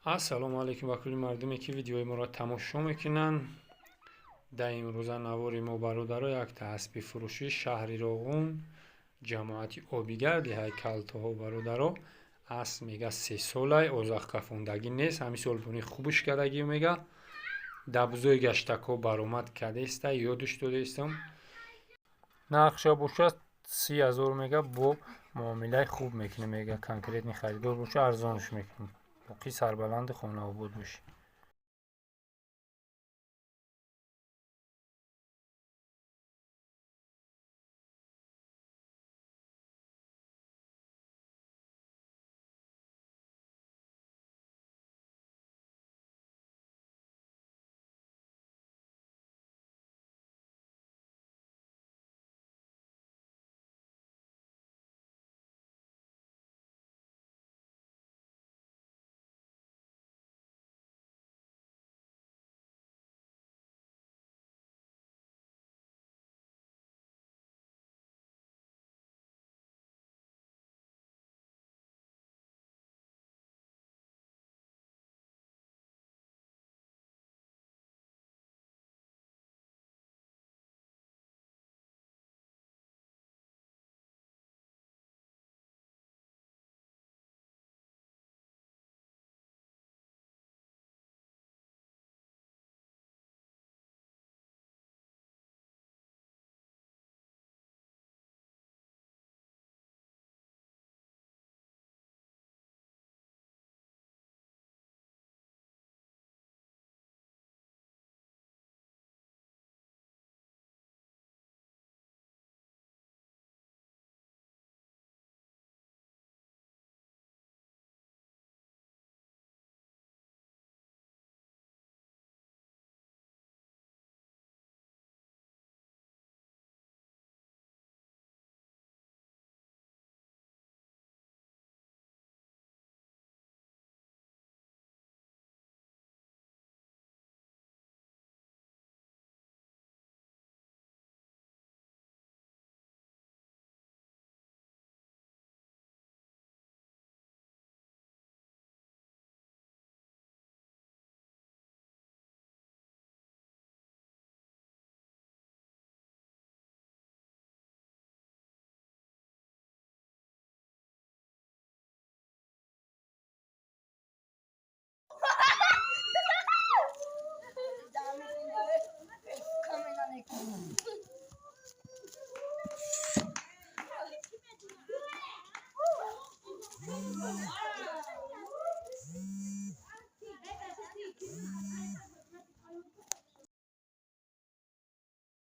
Ассалому алайкум ба кулли мардуме, ки видеои моро тамошо мекунанд. Дар имрӯза навори мо, бародаро, якта аспи фурӯшӣ, шаҳри Роғун, ҷамоати Обигарди, ҳайкалтоҳо. Бародаро, асп, мега, 3 солай, озахкафондагӣ нест, ҳамин сол буни хубуш кардагӣ, мега, дабзои гаштакҳо баромад кардеста, ёдуш додаистам. Нархша бошад 30 000, мега, бо муомилаи хуб мекунем, мега, конкретный харидор боша, арзонш мекунем. Боқӣ сарбаланди хонаобод бошед.